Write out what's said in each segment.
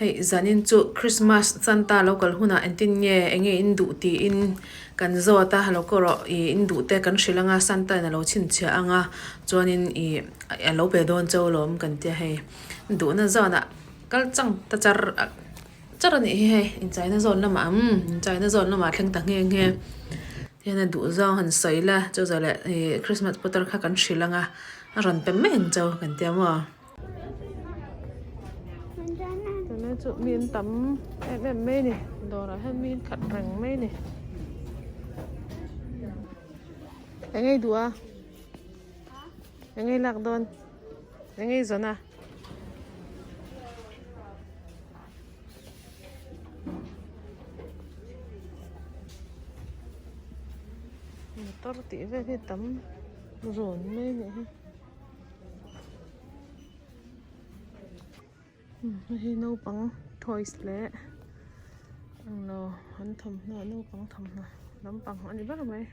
Hei zanin chu Christmas Santa lo kal hunah engtin nge enge in duh tiin kan zawt a lo kawr rawh ih in duh te kan hrilh anga Santa in a lo chhinchhiah anga chuanin ih a lo pe dawn chauh alawm kan tia hei duhna zawnah kal chang ta char char a nih hi hei inchaina zawn lamah umm inchaina zawn lamah a thleng ta nghe nghe hian a duh zawng han sawi la chu zawh leh ih Christmas putar kha kan hrilh anga a rawn pe mai ang chauh kan tia maw. Tunlai chu mi an tam em em mai a ni dawrah hian mi an khat reng mai a ni eng nge i duh a eng nge i lak dawn eng nge i zawn a. Motor tih vel hi tam rawn mai a nih hi. Hei hi naupang toys leh englo an thawmhnaw naupang thawmhnaw lampang a ni ber mai.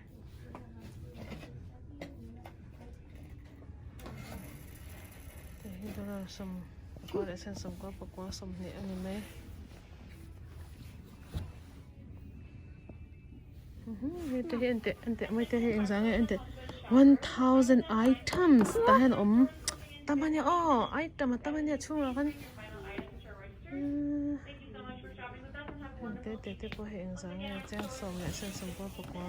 Hei hi dollar 10 leh sen 10 pakua 20 a ni mai. Hei te hi en teh en teh mai te hi engzah nge en teh 1000 items tah hian a awm tam a nia aw item a tam a nia chhungah khan umm te te te pawh hei engzah nge chiang sawm leh sen 10 pakua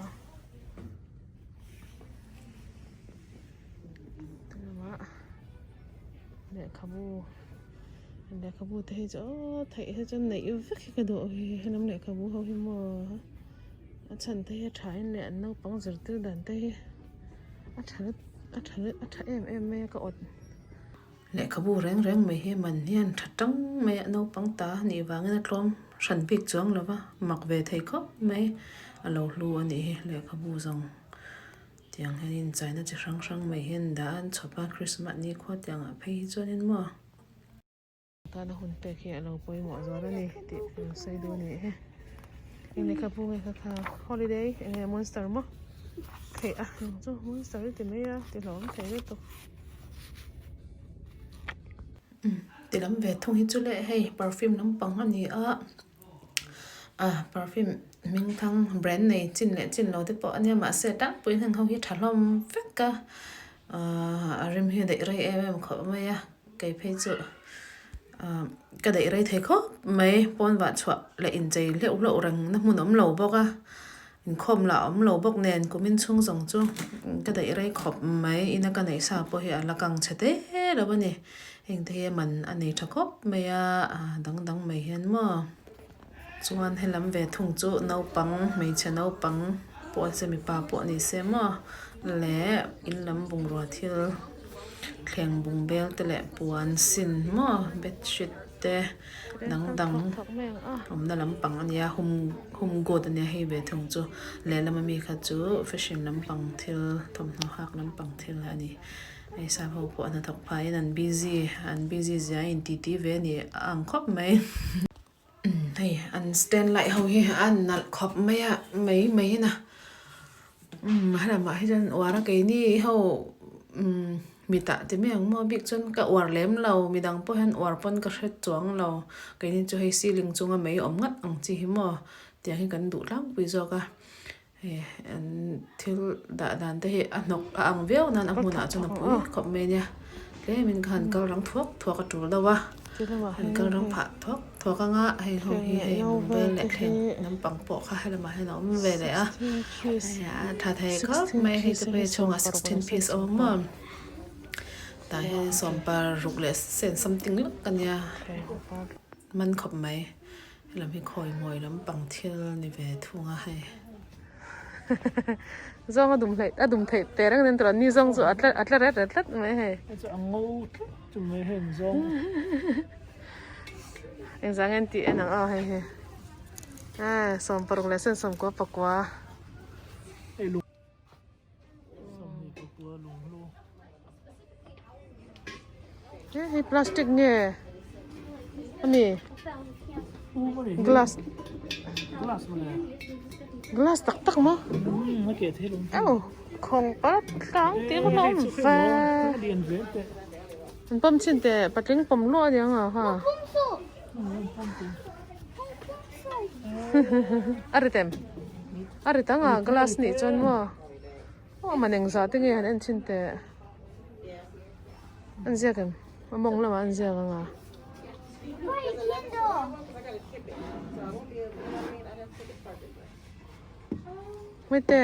lamah lehkhabu lehkhabu te hi chu aw theih hi chuan neih vek hi ka duh helam lehkhabu ho hi maw a chhan te hi a tha in leh an naupang zirtir dan te hi a tha a tha a tha em em mai a ka awt. Lehkhabu reng reng mai hi man hian tha tang mai a naupang ta nih vangin a tlawm hran bik chuang lo va mak ve thei khawp mai a lo hlu a nih hi lehkhabu zawng. Tiang hianin chaina chi hrang hrang mai hian dah an chhawp a, Christmas ni khua tiangah phei hi chuanin maw. Tana hun pek hi a lo pawimawh zual a ni tih an sawi duh a nih hi. Eng lehkhabu nge kha kha holiday eng nge monster maw theih a eng chu monster hi ti mai a ti hlawm thei lutuk. Ti lam ve thung hi chu le hei perfume lampang a ni a. Ah perfume hming thang brand nei chin leh chin lo te pawh a nia mahse tlangpui heng ho hi tha hlawm vek a ahh a rim hi a daih rei em em khawp mai a kei phei chu ah ka daih rei thei khawp mai pawn vah chhuah leh inchei hleuh hleuh reng na hmun awm lo bawk a inkhawm lah awm lo bawk nen kumin chhung zawng chu ka daih rei khawp mai ina ka neih sa pawh hi a la kang chhe te lo a ni. Heng te hi a man a nei tha khawp mai a ah dang dang mai hian maw chuan helam ve thung chu naupang hmeichhe naupang pawh a se mipa pawh ni se maw leh in lam bungrua thil thleng bung bel te leh puan sin maw bedsheet te dang dang awmna lampang a nia hum hum goat a nia hei ve thung chu lehlam ami kha chu fashion lampang thil thawmhnaw hak lampang thil a ni. Hei sap ho pawh hnathawk phaiin an busy an busy zia a inti ti ve a ni a ang khawp mai. Hei an stand light ho hi a nalh khawp mai a mai mai in a umm helamah hi chuan uar a keini ho umm mitah ti mai ang maw bik chuan ka uar lem lo midang pawh hian uar pawn ka hre chuang lo keini chu hei ceiling chunga mei awm ngat ang chi hi maw tiang hi kan duh tlangpui zawk a. Hei an thil dah dan te hi a hnawk a ang viau nan a hmunah chuan a pui khawp mai ania tlemin kha han kal rang thuak thuak a tul deuh a han kal rang phah thuak thuak anga hei ho hi hei mobile leh thleng lampang pawh kha helamah hian a awm ve leh a hei a tha thei khawp mai hei te pawh hi chhungah sixteen piece a awm a tah hian sawmparuk leh sen something lek ania man khawp mai. Helam hi khawi mawi lampang thil ni ve thung a hei. Zawng a dum hleih a dum theih teh reng nen tur an ni zawng chu a tla a tla ret ret tlat mai hei. Hei chu a ngo tlat chu mai hei an zawng. Engzah nge an tih en ang aw hei hi. Aaa 16 leh sen 10 pakua. Hei lung 24 lunghlu. He hi plastic nge ani glass glass mawle glass tak tak maw umm a keh thei lawm aw khawng pat tlang tih kha awm ve lian zel teh an pawm chhin teh patling pawm luah aniang a ha. A rit em? A rit ang a glass nih chuan maw? Aw man engzah te nge han en chhin teh. An ziak em? A mawng lamah an ziak ang a. Hmete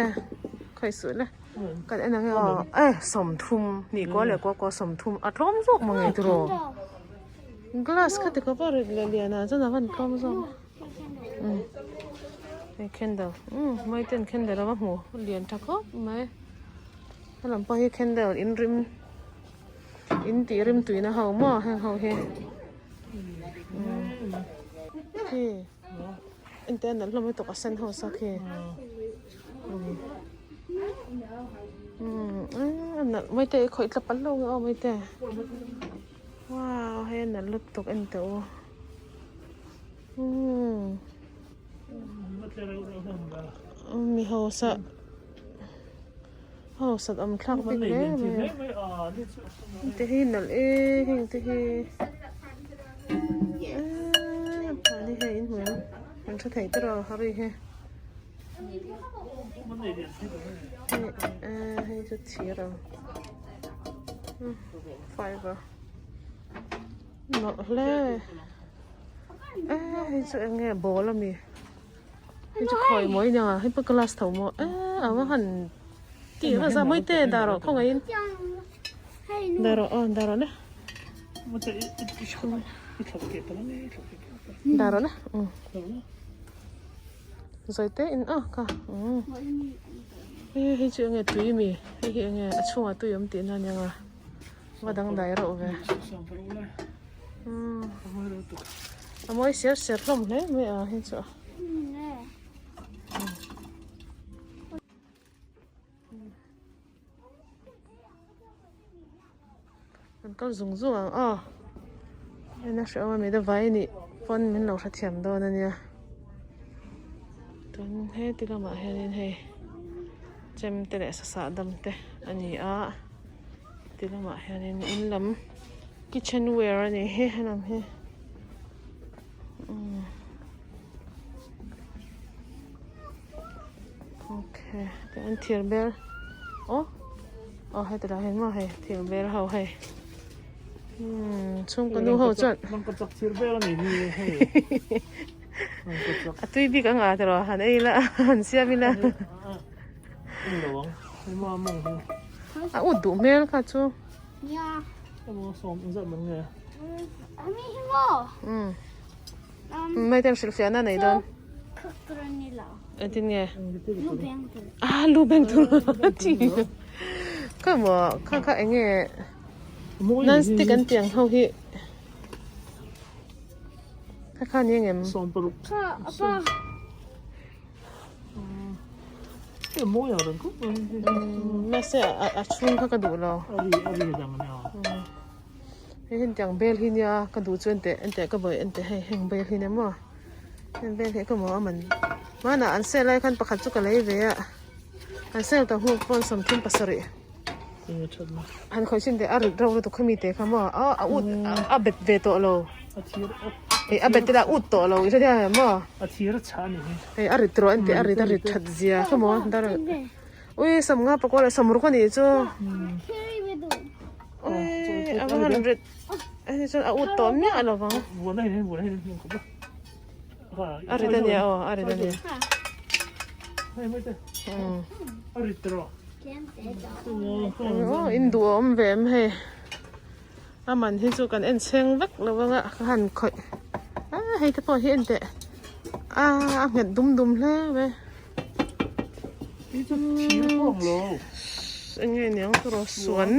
khawi suh le kan en ang e aw e sawmthum nih kual leh kual kual sawmthum a tlawm zawk maw ngei tiraw glass kha ti khawp a rit leh lian ah chuan a van tlawm zawk umm hei candle umm mawi ten candle a va hmu lian tha khawp mai helam pawh hi candle in rim in tih rim tuina ho maw heng ho hi umm khi. Ente a nalh hlawm lutuk a sen ho sak hi umm a nalh mai te i khawih tla palh lo nge aw mai te wow hei a nalh lutuk en teh u umm mi hausa hausa awm thlak bik hle mai a heng te hi nalh e heng te hi eee mahni hei in hmu em an hre thei tawh a hurry hi hei eee hei chu thir ang fiber nalh hle eee hei chu eng nge ball ami. Hei chu khawi mawi nia hei pawh class tho maw eee a va han tih va za mawi te dah rawh khawngaihin dah rawh aw dah rawh le dah rawh le umm zawi te in aw ka umm hei hei chu enge tui ami hei hi enge a chhungah tui awm tihna ania nga va dangdai reuh ve umm a mawi ser ser hlawm hle mai a hei chu an kal zung zung ang aw en a hrehawm a mi te vai nih pawn min lo hrethiam dawn a nia chuan heti lamah hianin hei chemte leh sasah dam te a ni a. Ti lamah hianin in lam kitchen ware a ni hi helam hi umm okay tihian thir bel aw aw heti lai hian maw hei thir bel ho hei umm chhungkaw nu ho chuan a tui bik ang ah tiraw han ei ila han siam ila. A ut duh hmel kha chu. Mai ten hrilhfiahna nei dawn. Engtin nge? Ah lu beng tur chi. Kha maw kha kha enge non stick an tih ang ho hi. Kha kha ni engem? Mahse a chhung kha ka duh lo hei hetiang bel hi nia ka duh chu enteh enteh ka bawih enteh hei heng bel hi nia maw heng bel hi ka maw a man hmanah an sale lai khan pakhat chu ka lei ve a an sale tawh hnu pawn 37 han khawih chin teh a rit reuh lutuk khami te kha maw a ut a bet ve tawh lo. Hei a bet ila ut tawh lo i hre hian maw? A thir a chhah a ni hi. Hei a rit rawh en teh a rit a rit that zia kha maw dar ui sawmnga pakua leh sawmruk a nih chu ui a va han rit hei chuan a ut tawh miah lo vang a rit a nia aw a rit a nia a rit rawh aw in duh a awm ve em hei. A man hi chu kan en chheng vek lo anga ka han khawih a hei te pawh hi en teh a a nghet dum dum hle mai eng nge niang chu rawh suan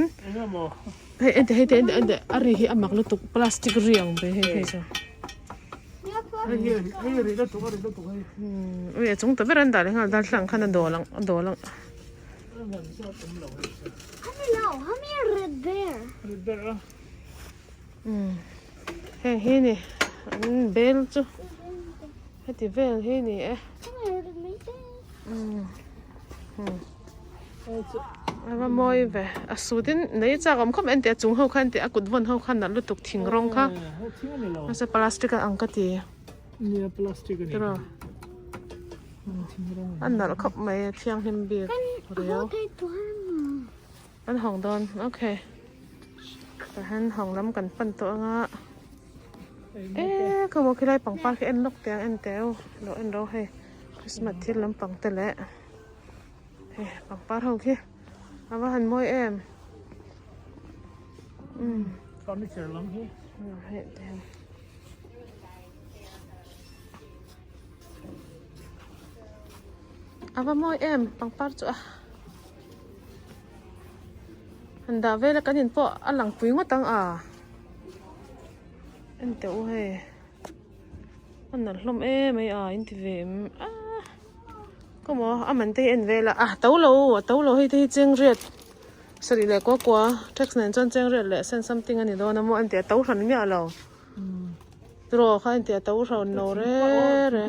hei en teh hei te en teh en teh a ri hi a mak lutuk plastic ri ang ve hei hei chu ui a chung ta ber an dah leh nghal darthlalang khan a dawl ang a dawl ang. Heng hi ni an bel chu heti vel hi ni e. A va mawi ve. A suit in nei chak awm khawp mai an ti a chung ho kha an ti a kut vawn ho kha nalh lutuk thing rawng kha. Mahse plastic a ang ka ti. Nia plastic a ni. Tiraw. A nalh khawp mai a thianghlim bik riau. An hawng dawn okay. Tah hian hawng lam kan pan tawh anga eee ka maw khilai pangpar khi en lawk teh ang en teh u lo en ro hei Christmas thil lampang te leh. Hei pangpar ho khi a va han mawi em umm furniture lam hi hei te hian a va mawi em pangpar chu a han dah vel a kan in pawh a lang pui ngawt ang a en teh u hei a nalh hlawm em mai a in ti ve em a. Ka maw a man te hi en vel a a to lo a to lo hei te hi cheng riat sarih leh kua kua tax nen chuan cheng riat leh sen something a ni dawn a maw an ti a to hran miah lo tiraw kha an ti a to hran lo re re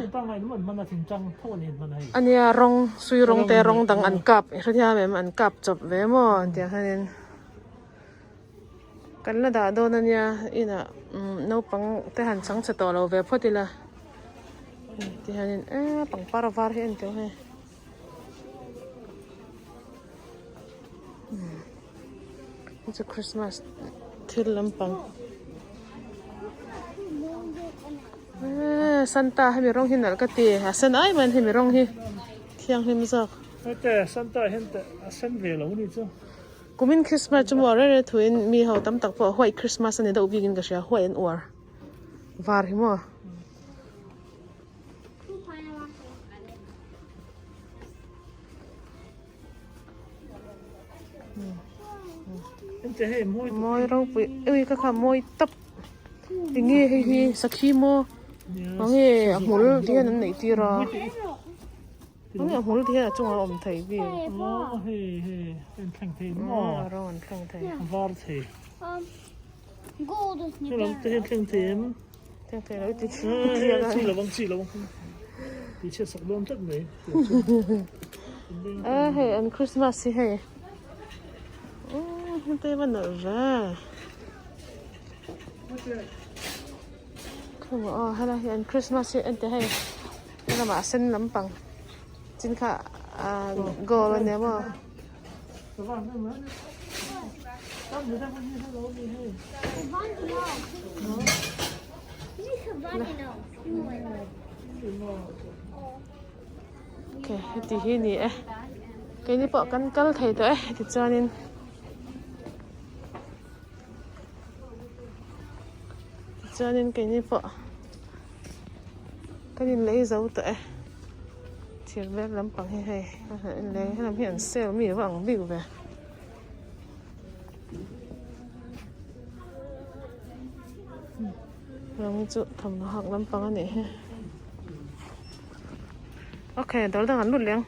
a nia rawng sui rawng te rawng dang an kap i hrethiam em an kap chawp ve maw an tih ang hianin kan la dah dawn a nia inah naupang te han chang chhe tawh lo ve phawt ila. Ti hianin eee pangpar var hi a ni teuh hei hei chu christmas thil lampang eee santa hemi rawng hi nalh ka ti a sen ai mai hemi rawng hi thianghlim zawk hete santa hian teh a sen ve lo ni chu kumin christmas chu maw reng reng thuin mi ho tam tak pawh white christmas a ni deuh bikin ka hria white an uar. Var hi maw? Mawi ropui ui ka kha mawi tawp enge hei hi sakhi maw enge a hmul te hian an neih tir a enge a hmul te hian a chungah a awm thei bik a rawng an thleng thei. Helam te hian thleng thei em? Thleng thei lo i ti thiang a. Chi lo ang chi lo ang. Ti chhiat sak dawn tlat mai. E hei an Christmas hi hei. Umm hei va nalh ve. Khawmaw aw helai hi an Christmas hi ente hei helamah a sen lampang chin kha gold ania maw. Ok heti hi a ni e keini pawh kan kal thei tawh e tichuanin tichuanin keini pawh kan inlei zo tawh e. Thir vel lampang hi hei a han en leh helam hi an sale mi va ang bik ve. Ram chu thawmhnaw hak lampang a nih hi. Okay dawr dang an lut leh ang.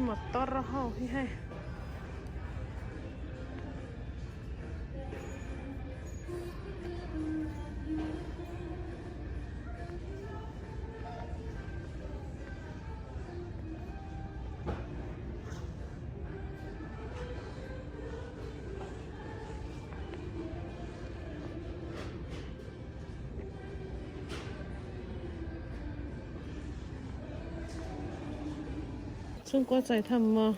Motor ho hi hei. Chhungkaw chai tham maw?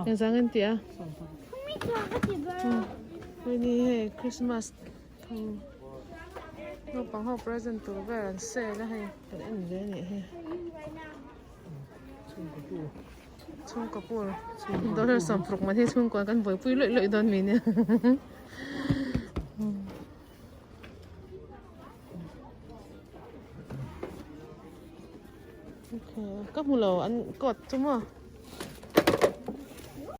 Engzang an ti a? Hei ni hei Christmas thawm naupang ho present tur vel an sale a hei kan en ve a nih hi. Chhungkaw pur dollar sawmparuk man hi chhungkua kan buaipui luih luih dawn mi nia. Ka hmu lo an coat chu maw.